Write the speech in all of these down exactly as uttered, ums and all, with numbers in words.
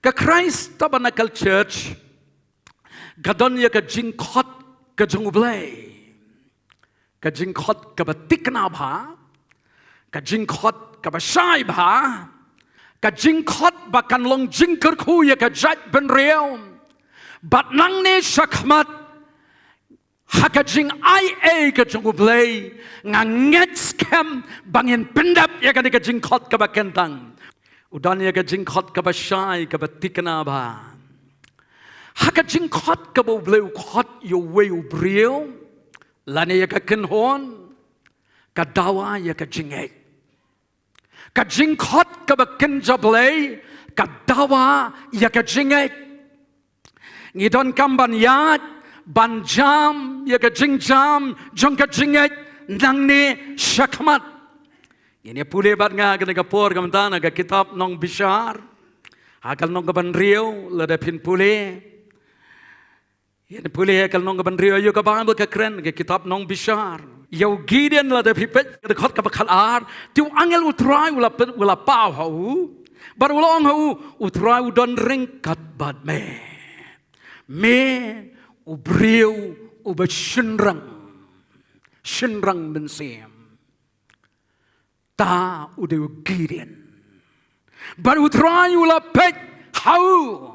Ka Christ Tabernacle Church ka don ïa ka jingkhot ka jong U Blei. Ka jingkhot kaba thikna bha, ka jingkhot kaba shai bha, ka jingkhot ba kan long jingkyrkhu ïa ka jaitbynriew. Bad nangne shakhmat, ha ka jingai ei ka jong U Blei, nga ngeit skhem ba ngin pyndep ïa kane ka jingkhot kaba kyntang. U don ïa ka jingkhot kaba shai, kaba thikna bha. Ha ka jingkhot kaba U Blei u khot ïa uwei u briew lane ïa ka kynhun, ka dawa ïa ka jingngeit. Ka jingkhot kaba kynja Blei ka dawa ïa ka jingngeit. Ngi donkam ban ïaid ban jam ïa ka jingjam jong ka jingngeit nangne shakhmat. Ngin ïa pule bad nga kane ka por ka mynta na ka kitab Nongbishar, ha ka lynnong kaba hynriew. Lada phin pule, ïa pule ha ka lynnong kaba hynriew ïa ka Baibl ka kren, ka kitab Nongbishar. Ïa u Gideon, lada phi peit ka dkhot kaba khatar, te u angel U Trai u la pyn-, u la paw ha u bad u la ong ha u, U Trai u don ryngkat bad me, me u briew uba shynrang, shynrang mynsiem. Ta u dei u Gideon. Bad U Trai u la peit ha u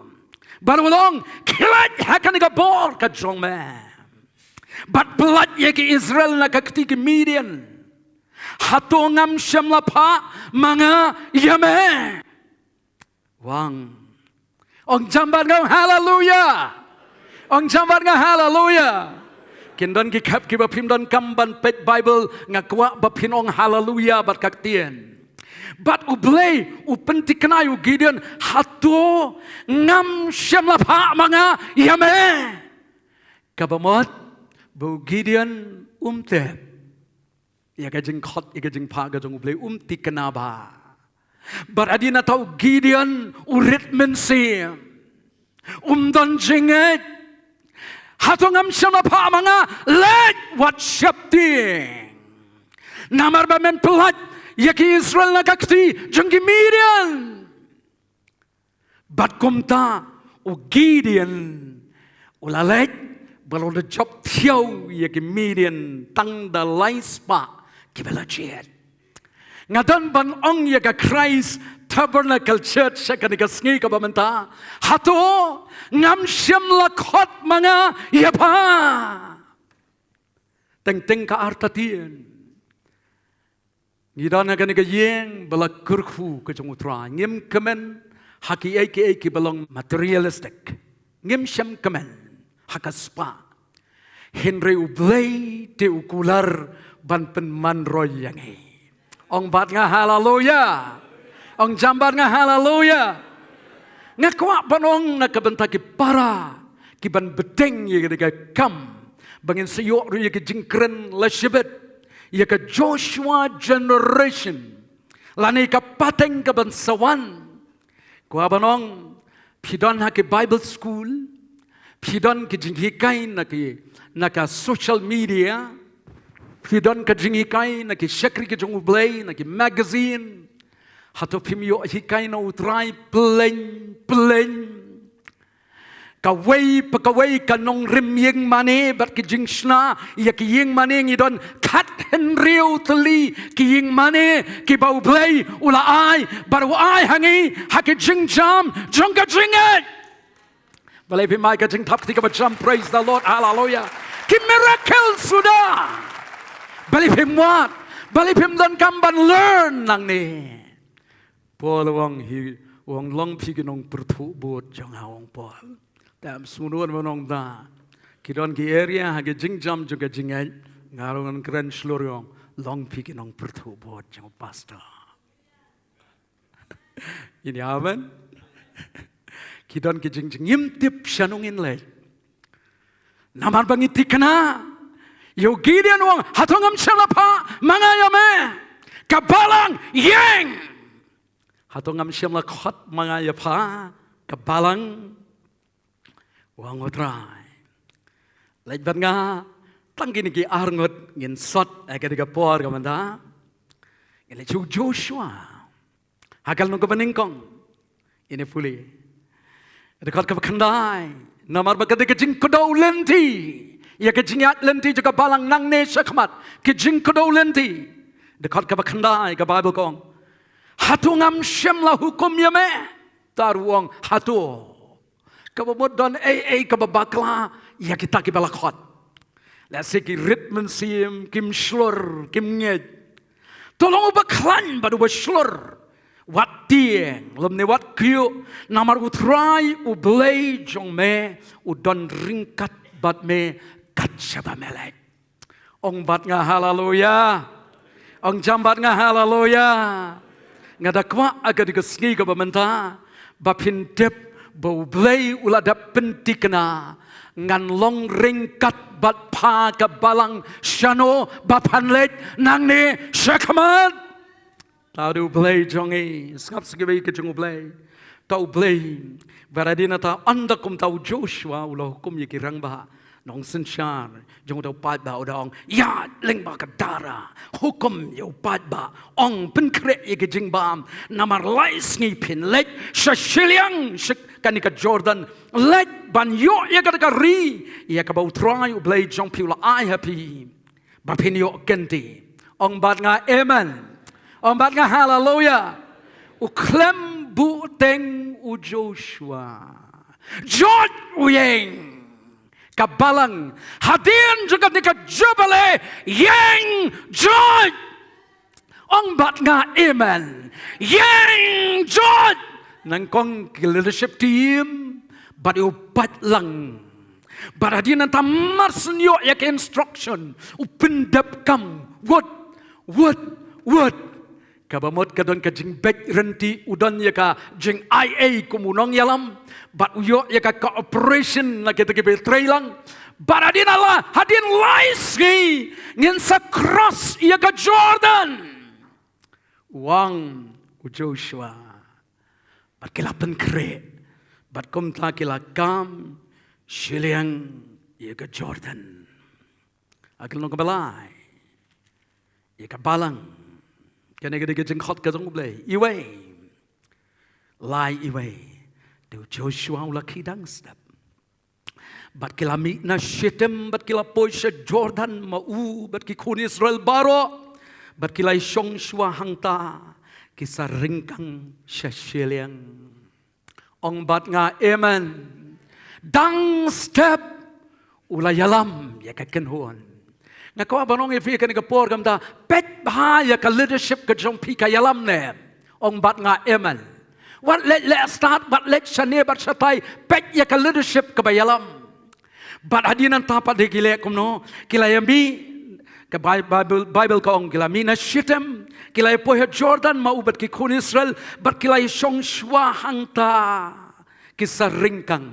bad u la ong, khie leit ha kane ka bor ka jong me bad pyllait ïa ki Israel na ka kti ki Midian. Hato ngam shym la phah ma nga ïa me? Wan. Ong jam bad nga, haleluya. Ong jam bad nga, haleluya. Kin don ki khep kiba phim donkam ban peit Baibl, nga kwah ba phin ong haleluya bad ka ktien. Bad U Blei u pynthikna ïa u Gideon, hato ngam shym la phah ma nga ïa me? Kaba mut ba u Gideon um tip ïa ka jingkhot, ïa ka jingphah ka jong U Blei, um thikna bha. Bad hadien nangta u Gideon u rit mynsiem, um don jingngeit. Hato ngam shym la phah ma nga? Leit, wat sheptieng, namar ba men pyllait ïa ki Israel na ka kti jong ki Midian. Bad kumta u Gideon u la leit bad u la jop thiaw ïa ki Midian tang da lai spah kiba la jied. Nga don ban ong ïa ka Christ Tabernacle Church ha kane ka sngi kaba mynta, hato ngam shym la khot ma nga ïa pha? Teng teng ka artatien. Ngi don ha kane ka ïing ba la kyrkhu ka jong U Trai. Ngim kmen ha kiei kiei kiba long materialistic. Ngim shym kmen ha ka spah. Hynrei U Blei te u kular ban pynman roi ïa ngi. Ong bad nga haleluya. Ong jam bad nga haleluya. Nga kwah ban ong na ka bynta ki para kiban bteng ïa ka kam ba ngin sa ïoh ruh ïa ka jingkren la shibit ïa ka Joshua generation lane ka pateng kaban sa wan. Kwah ban ong, phi don ha ki Bible school, phi don ki jinghikai na ki, na ka social media, phi don ka jinghikai na ki shakri ka jong U Blei, na ki magazine. Hato phim ïoh hikai na U Trai? Pyllein pyllein. Kawei pa kawei ka nongrim ïing mane bad ki jingshna ïa ki ïing mane. Ngi don khathynriew tylli ki ïing mane kiba U Blei u la ai bad u ai ha ngi ha ki jingjam jong ka jingngeit. Balei phim ai ka jingthap kti kaba jam, praise the Lord, haleluya. Ki miracle suda. Balei phim wad? Balei phim donkam ban learn nangne? Paul u ong hi, u ong long phi ki nongpyrthuh bud jong nga, u ong Paul. Te ym sngewthuh ban ong da ki don ki area ha ki jingjam jong ka jingngeit, nga ruh ngan kren shlur, u ong long phi ki nongpyrthuh bud jong u pastor. Ini amen. Ki don ki jingjngim tip sha nongin leh. Namar ba ngi thikna ïa u Gideon, u ong hato ngam shym la phah ma nga ïa me? Ka balang ïeng. Hato ngam shym la khot ma nga ïa pha? Ka balang. U ong U Trai. Leit bad nga tang kine ki ar ngut, ngin sot ha kane ka por ka mynta. Ngin leit sha u Joshua. Ha ka lynnong kaba nyngkong. Ngin ïa pule. Dkhot kaba khyndai. Namar ba ka dei ka jingkdew lynti ïa ka jingïaid lynti jong ka balang nangne shakhmat. Ka jingkdew lynti. Dkhot kaba khyndai ka Baibl ka ong, hato ngam shym la hukum ïa me? Te u ong, hato? Kaba mut don ei ei kaba bakla ïa kita kiba la khot. Lehse ki rit mynsiem, kim shlur, kim ngeit. To long uba khlaiñ bad uba shlur. Wat tieng lymne wat kyiuh, namar U Trai U Blei jong me u don ryngkat bad me kat shaba me leit. Ong bad nga haleluya. Ong jam bad nga haleluya. Nga da kwah ha kane ka sngi kaba mynta ba phin tip ba U Blei u la dep pynthikna, ngan long ryngkat bad pha ka balang shano ba phan leit nangne shakhmat. Te U Blei jong ngi, sngap sngewbha ka jong U Blei. Te U Blei, bad hadien nangta ynda kumta u Joshua u la hukum ïa ki rangbah nongsynshar jong uta u paidbah, u da ong, ïa lyngba ka dara, hukum ïa u paidbah, ong pynkhreh ïa ka jingbam, namar lai sngi phin leit sha shiliang sha kane ka Jordan, leit ban ïoh ïa kata ka ri ïa kaba U Trai U Blei jong phi u la ai ha phi ba phin ïoh kynti. Ong bad nga amen. Ong bad nga haleluya. U khlem buhteng u Joshua. Joit u ïeng. Ka balang hadien jong kane ka Jubili ïeng joit. Ong bad nga amen. Ïeng joit. Nyngkong ki leadership team bad u paidlang. Bad hadien nangta mar shu ïoh ïa ka instruction, u pyndep kam, wut, wut, wut. Kaba mut ka don ka jingbeit lynti, u don ïa ka jingai ei kum u nongïalam. Bad u ïoh ïa ka cooperation na kita kiba trei lang. Bad hadien la, hadien lai sngi ngin sa cross ïa ka Jordan. U ong u Joshua. Bad ki la pynkhreh. Bad kumta ki la kam shiliang ïa ka Jordan. Ha ka lynnong kaba lai, ïa ka balang. Kane ka dei ka jingkhot ka jong U Blei. Iwei. Lai iwei. Te u Joshua u la kyrpang step. Bad ki la mih na Shittim, bad ki la poi sha Jordan ma u bad ki khun Israel baroh. Bad ki la ïashong shuwa hangta, ki sa ryngkang sha shiliang. Ong bad nga amen. Dang step u la ïalam ïa ka kynhun. Nga kwah ban ong ïa phi kane ka por kumta, peit bha ïa ka leadership ka jong phi ka ïalam ne. Ong bad nga amen. Wat leit leh stad, wat leit shane bad shatai, peit ïa ka leadership kaba ïalam. Bad hadien nangta pat de ki leh kumno, ki la ïa mih, ka Bi-, Bible, Bible ka ong ki la mih na Shittim, ki la ïa poi ha Jordan ma u bad ki khun Israel, bad ki la ïashong shuwa hangta, ki sa ryngkang.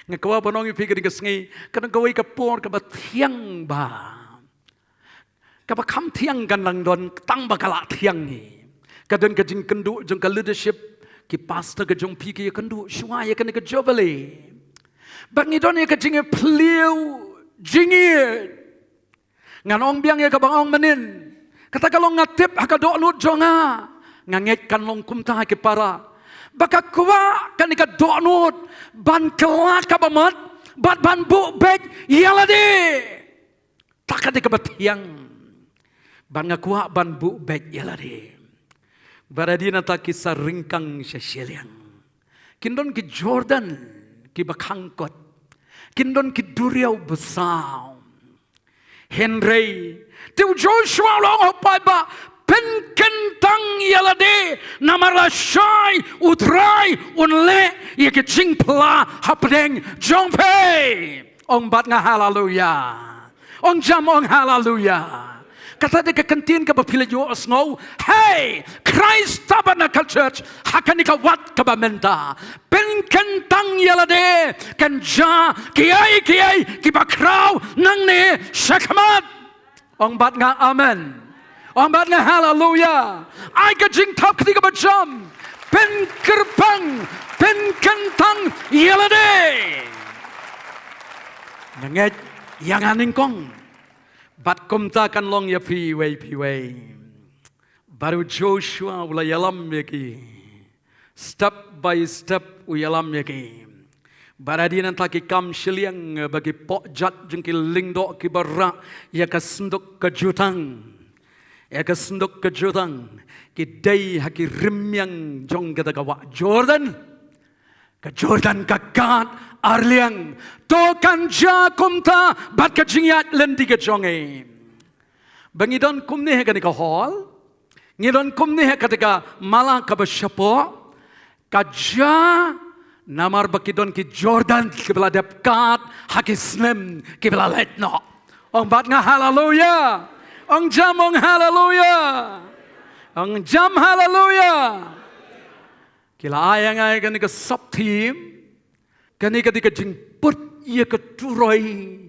Nga kwah ban ong ïa phi kane ka sngi, ka don kawei ka por kaba thiang bha. Kaba kham thiang kan nang don tang ba ka la thiang hi. Ka don ka jingkynduh jong ka leadership, ki pastor ka jong phi ki ïakynduh shuwa ïa kane ka Jubili. Bad ngi don ïa ka jingïapyllew jingïeit. Ngan ong biang ïa kaba nga ong mynnin. Kata ka long nga tip ha ka dohnud jong nga. Nga ngeit kan long kumta ha ki para. Ba ka kwah kane ka dohnud ban kylla kaba mat bad ban buh beit ïa lade. Ta ka dei kaba thiang. Bad nga kwah ban buh beit ïa lade. Bad hadien nangta ki sa ryngkang sha shiliang. Kin don ki Jordan kiba khang kot. Kin don ki duriaw basaw. Hynrei te u Joshua u la ong ha u paidbah, pynkyntang ïa lade, namar lashai U Trai un leh ïa ka jingphylla hapdeng jong phi. Ong bad nga haleluya. Ong jam ong haleluya. Kata dei ka kyntien kaba phi la ïohsngew. Hei, Christ Tabernacle Church, ha kane ka wat kaba mynta, pynkyntang ïa lade, kan jia kiei kiei kiba khraw nangne shakhmat. Ong bad nga amen. Ong bad nga haleluya. Ai ka jingthap kti kaba jam. Pynkyrpang, pynkyntang ïa lade. Nga ngeit ïa nga nyngkong. Bad kumta kan long ïa phi iwei pa iwei. Bad u Joshua u la ïalam ïa ki. Step by step u ïalam ïa ki. Bad hadien nangta ki kam shiliang, eh, bad ki pohjat jong ki lyngdoh kiba rah ïa ka synduk ka jutang. Ïa ka synduk ka jutang. Ki dei ha ki rmiang jong kata ka wah Jordan. Ka Jordan ka kad arliang. To kan jia kumta bad ka jingïaid lynti ka jong ngi. Ba ngi don kumne ha kane ka hall. Ngi don kumne ha kata ka mala kaba shapoh. Ka jia namar ba ki don ki Jordan kiba la dep kad ha ki snem kiba la leit noh. Ong bad nga haleluya. Ong jam ong haleluya. Ong jam haleluya. Ki la ai ïa nga ïa kane ka sub theme. Kane ka dei ka jingput ïa ka turoi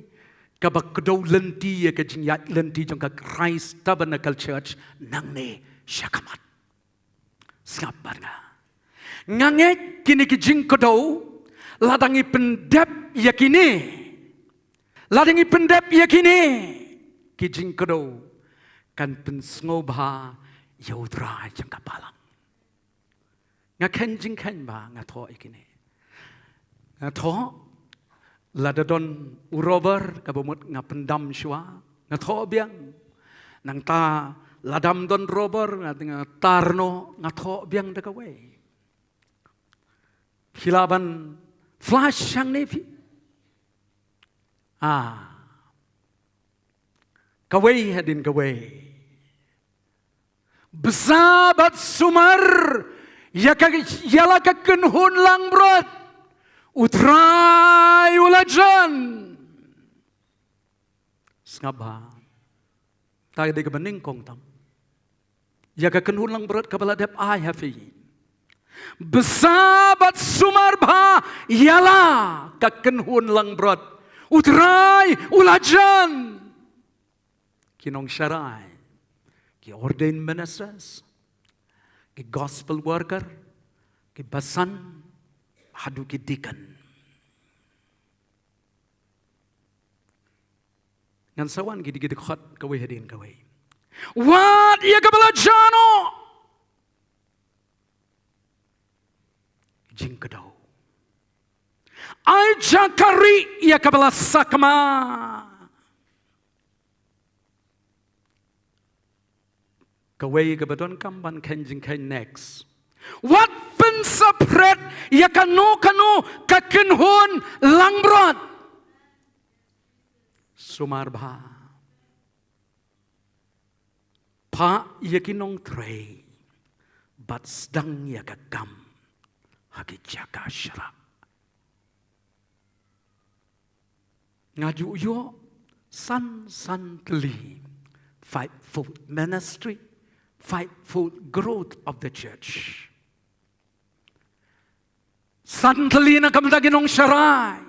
kaba kdew lynti ïa ka jingïaid lynti jong ka Christ Tabernacle Church nangne shakhmat. Sngap bad nga. Nga ngeit kine ki jingkdew lada ngi pyndep ïa kine. Lada ngi pyndep ïa kine ki jingkdew kan pynsngewbha ïa u trai jong ka balang. Nga kheiñ jingkheiñ ba nga thoh ïa kine. Nga thoh lada don u robber kaba mut nga pyndam shuwa, nga thoh biang. Nangta lada ym don robber nga, nga tar noh, nga thoh biang da kawei. Phi lah ban flash hangne phi. Ah. Kawei hadien kawei. Bsa bad sumar ïa ka, ïa la ka kynhun langbrot. U Trai u la jan. Sngap bha. Ta dei kaba nyngkong tam. Ïa ka kynhun langbrot kaba la dep ai ha phi. Bsa bad sumar bha ïa la ka kynhun langbrot. U Trai u la jan. Ki nongsharai, ki ordained ministers, ki gospel worker, ki basan, haduh ki deacon. Ngan sa wan ki dei ki dkhot kawei hadien kawei. Wat ïa kaba la jan noh. Jingkdew. Ai jaka ri ïa kaba la sakma. Kawei kaba donkam ban kheiñ jingkheiñ next. Wat pynsaphriang ïa kano kano ka kynhun langbrot. Sumar bha. Phah ïa ki nongtrei bad sdang ïa ka kam ha ki jaka shrah. Nga ju ïoh san san tylli. Fivefold ministry, fivefold growth of the church. San tylli na ka bynta ki nongsharai.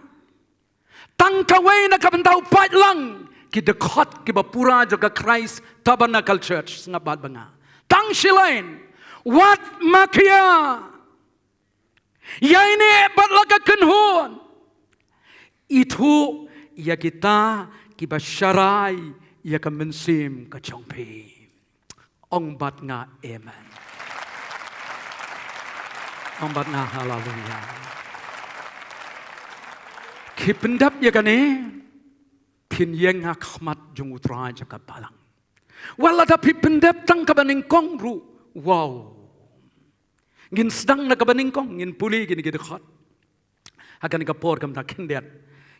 Tang kawei na ka bynta u paidlang. Ki dkhot kiba pura jong ka Christ Tabernacle Church. Sngap bad ba nga. Tang shilien. Wat makhia. Ïa ine bad la ka kynhun. Ithuh ïa kita kiba sharai ïa ka mynsiem ka jong phi. Ong bad nga amen. Ong bad nga haleluya. Ki pyndep ïa kane, phin ïeng ha khmat jong u Trai jong ka balang. Wat lada phi pyndep tang kaba nyngkong ruh. Wow. Ngin sdang na kaba nyngkong, ngin pule kine ki dkhot. Ha kane ka por kam da khyndiat.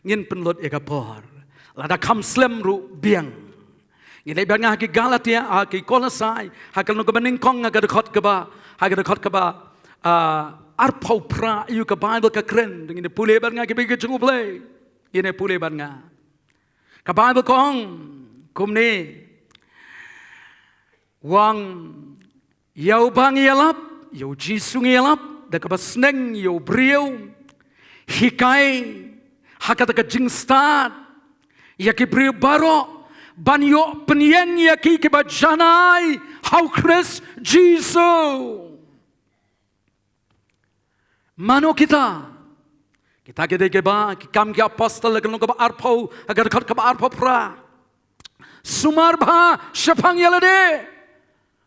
Ngin pynlut ïa ka por. Lada kham slem ruh biang. Ngin leit bad nga ha ki Galatia, ha ki Kolosai, ha ka lynnong kaba nyngkong ha ka dkhot kaba, ha ka dkhot kaba, ah, arphew phra ïa ka Baibl ka kren, ngin pule bad nga ki bynta jong U Blei. Ngin pule bad nga. Ka Baibl ka ong kumne. Wan ïa uba ngi ïalap, ïa u Jisu ngi ïalap, da kaba sneng ïa u briew. Hikai, ha kata ka jingstad. Ïa ki briew baroh, ban ïoh pynïeng ïa ki kiba janai, ha u Khrist Jisu. Mano kita? Kita ki dei kiba, ki Kam ki Apostol, ka lynnong kaba arphew, ka dkhot kaba arphew phra. Sumar bha, shaphang ïa lade.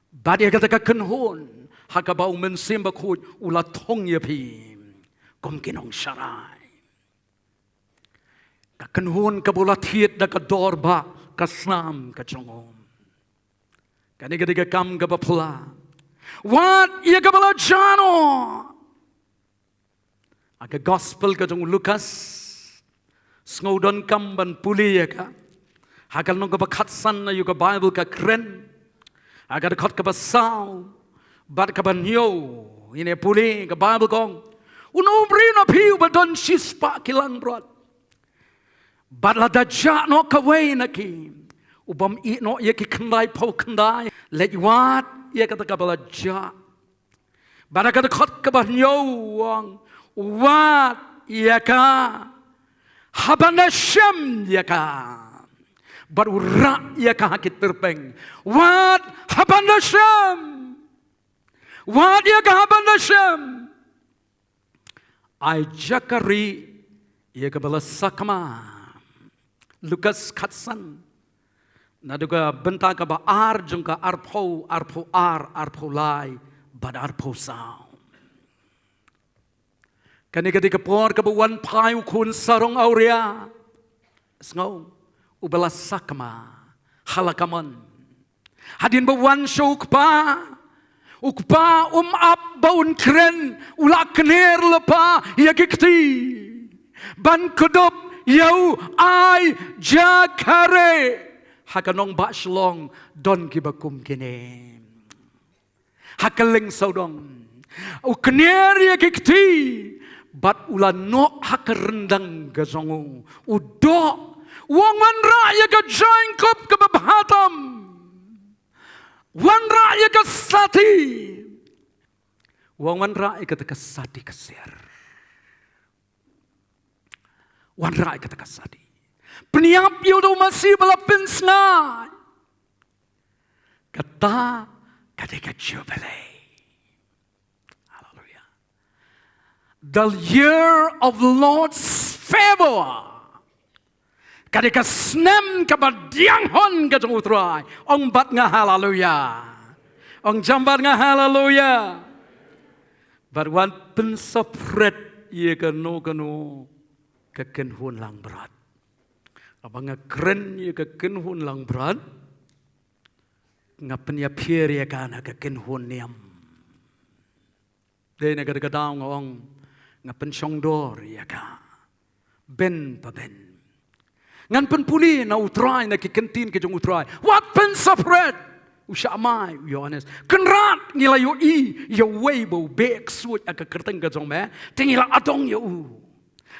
Bad ïa kata ka kynhun, ha kaba u Mynsiem Bakhuid, u la thung ïa phi. Kum ki nongsharai. Ka kynhun kaba u la thied da ka dor ba ka snam ka jong u. Kane ka dei ka kam kaba phylla. Wat ïa kaba la jah noh. Ha ka gospel ka jong u Lukas. Sngew donkam ban pule ïa ka. Ha ka lynnong kaba khatsan na ïa ka Bible ka kren. Ha ka dkhot kaba saw bad kaba hynñiew. Ngin ïa pule ka Bible ka ong. Uno u briew na phi uba don shispah ki langbrot. Bad lada jah noh kawei na ki, u bym ïeh noh ïa ki khyndai phew khyndai, leit wad ïa kata kaba la jah. Bad ha ka dkhot kaba hynñiew u ong, u wad ïa ka, haba u la shem ïa ka. Bad u rah ïa ka ha ki tyrpeng. Wad haba u la shem. Wad ïa ka haba u la shem. Ai jaka rieh ïa kaba la sakma. Lukas khatsan. Naduh ka bynta kaba ar jong ka arphew, arphew ar, arphew lai, bad arphew saw. Kane ka dei ka por kaba wan phai u khun sarong awria. Sngew, uba la sakma, ha la ka mon. Hadien ba wan sha u kpa. U kpa um ap ba un kren, u la kner lypa ïa ki kti. Ban kdup ïa u ai jaka rieh. Ha ka nongbah Shillong don kiba kum kine. Ha ka lyngsawdong. U kner ïa ki kti. Bad u la noh ha ka ryndang ka jong u. U doh. U ong wanrah ïa ka jaiñkup kaba bha tam. Wanrah ïa ka sati. U ong wanrah ïa kata ka sati ka siar. Wanrah ïa kata ka sati. Pynïap ïa uta u masi ba la pynsngaid. Kata ka dei ka Jubilee. Hallelujah. The year of the Lord's favor. Ka dei ka snem kaba diang hon ka jong u Trai. Ong bad nga haleluya. Ong jam bad nga haleluya. Bad wan pynsaphriang ïa kano kano ka kynhun langbrot. Haba nga kren ïa ka kynhun langbrot, nga pynïapher ïa ka na ka kynhun niam. Dei na kata ka daw nga ong, nga pynshongdor ïa ka. Ben pa ben. Ngan pynpule na u Trai na ki ktien ki jong u Trai. Wat pynsaphriang. U shah mai, u Ïohannes. Kynrad ngi la ïohi, ïa uwei ba u beh ksuid ha ka kyrteng ka jong me. Te ngi la adong ïa u.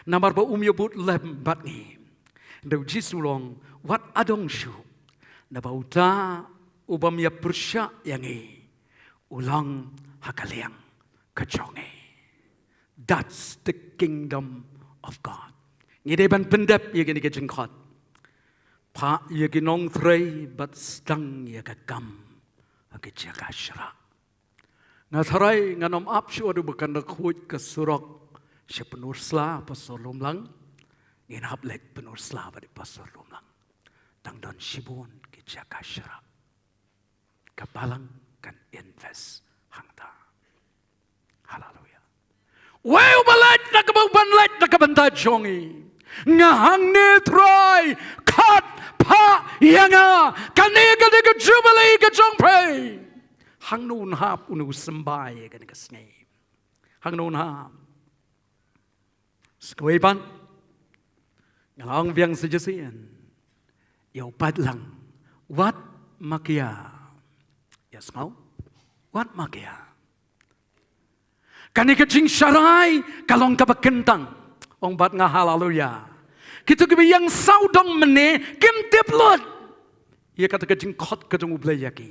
Namar ba um ïabud lem bad ngi. Hynrei u Jisu u ong, wat adong shuh. Naba uta, u bym ïapyrshah ïa ngi. U long ha ka liang ka jong ngi. That's the kingdom of God. Ngi dei ban pyndep ïa kine ki jingkhot. Phah ïa ki nongtrei bad sdang ïa ka kam ha ki jaka shrah. Nga tharai ngan ym ap shuh haduh ba kan da khuid ka surok sha Pynursla, Pastor Lumlang. Ngin hap leit Pynursla bad i Pastor Lumlang. Dang don shibun ki jaka shrah. Ka balang kan invest hangta. Haleluya. Wei uba lait na kaba u ban lait na ka bynta jong ngi. Nga hangne Trai, khot phah ïa nga. Kane ka dei ka Jubilee ka jong phi. Hangno un hap une u symbai ïa kane ka sngi. Hangno un hap. Sa kawei pat. Nga la ong biang sa shisien. Ïa u paidlang. Wat makia. Ïa sngew. Wat makia. Kane ka jingsharai ka long kaba kyntang. Ong bad nga haleluya. Kito kiba ïeng sawdong mynne kim tip lut ïa kata ka jingkhot ka jong U Blei ïa ki.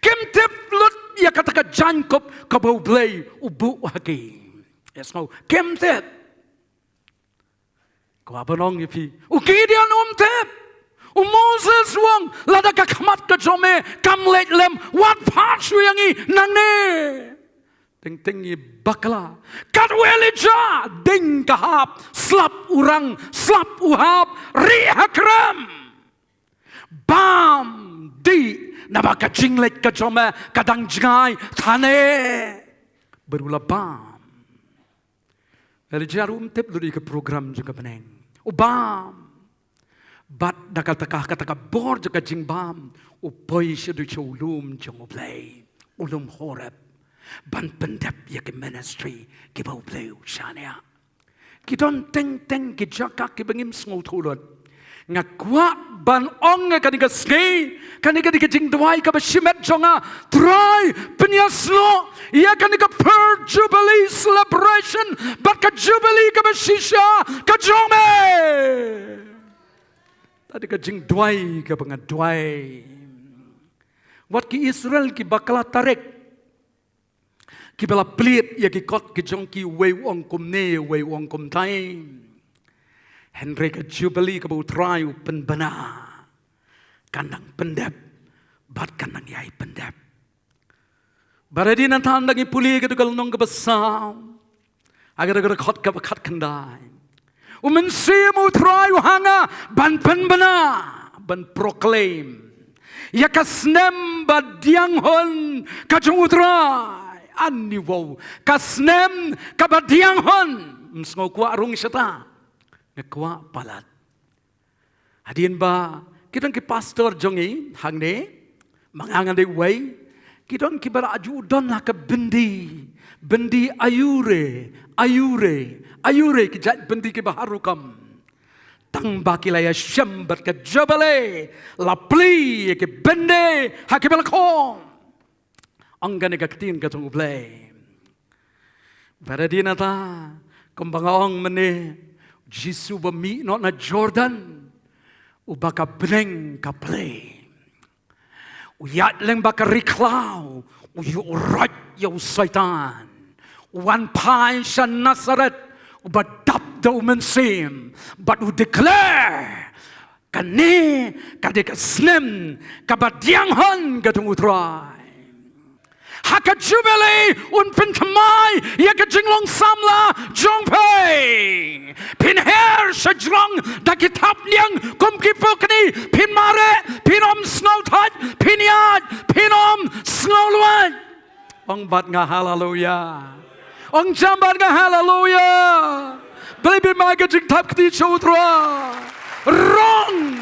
Kim tip lut ïa kata ka jaiñkup kaba U Blei u buh ha ki. Ïa sngew, kim tip. Ko ba nong ïa phi. U Gideon um tip. U Moses u ong, lada ka khmat ka jong me kam leit lem, wat phah shuh ïa ngi nangne. Teng teng ngi bakla. Katwa u Elijah, ding ka hap, slap u rang, slap u hap, rieh ha krem. Bam dih, naba ka jingleit ka jong me ka dang jngai thane. Bad u la bam. Elijah ruh um tip lut ïa ka program jong ka bneng. U bam. Bad da kata ka, kata ka bor jong ka jingbam, u poi shaduh sha u lum jong U Blei, u lum Horeb, ban pyndep ïa ki ministry kiba U Blei u shaniah. Ki don teng teng ki jaka kiba ngim sngewthuh lut. Nga kwah ban ong ha kane ka sngi, kane ka dei ka jingduwai kaba shimet jong nga, Trai, pynïasnoh ïa kane ka Pearl Jubilee celebration bad ka Jubilee kaba shisha ka jong me. Kata ka dei ka jingduwai kaba nga duwai. Wat ki Israel kiba bakla tarik, kiba la plied ïa ki kot ki jong ki, uwei u ong kumne, uwei u ong kumtai. Hynrei ka Jubilee kaba U Trai u pynbna, kan nang pyndep bad kan nang ïai pyndep. Bad hadien nangta, ynda ngi pule ka dei ka lynnong kaba saw, ha ka dei ka dkhot kaba khatkhyndai, U Mynsiem U Trai u ha nga ban pynbna, ban proclaim ïa ka snem ba diang hun ka jong U Trai. Ani wow, ka snem kaba diang hun. Ym sngew kwah rung shata, nga kwah palat. Hadien ba ki don ki pastor jong ngi hangne, ma nga ngan dei uwei, ki don kiba la ju don la ka byndi, byndi ayure, ayure, ayure, ki jait byndi kiba har rukom. Tang ba ki la ïashem bad ka Jubilee, la plie ïa ki byndi ha kiba la khong. Ong kane ka ktien ka jong U Blei. Bad hadien nangta, kumba nga ong mynne, Jisu ba mih noh na Jordan, uba ka bneng ka plie, u ïaid lyngba ka ri khlaw, u ïuh roit ïa u Soitan, u wan phai sha Nasaret, uba dap da U Mynsiem, bad u declare, kane ka dei ka snem kaba diang hun ka jong U Trai. Ha ka Jubilee un pynthymmai ïa ka jinglong samla jong phi. Phin her sha jrong da ki thapniang kum ki pukni, phin mareh, phin ym sngewthait, phin ïaid, phin ym sngewlwait. Ong bad nga haleluya. Ong jam bad nga haleluya. Blei bymai ka jingthap kti sha U Trai. Rong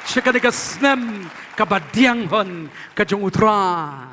sha kane ka snem kaba diang hun ka jong U Trai.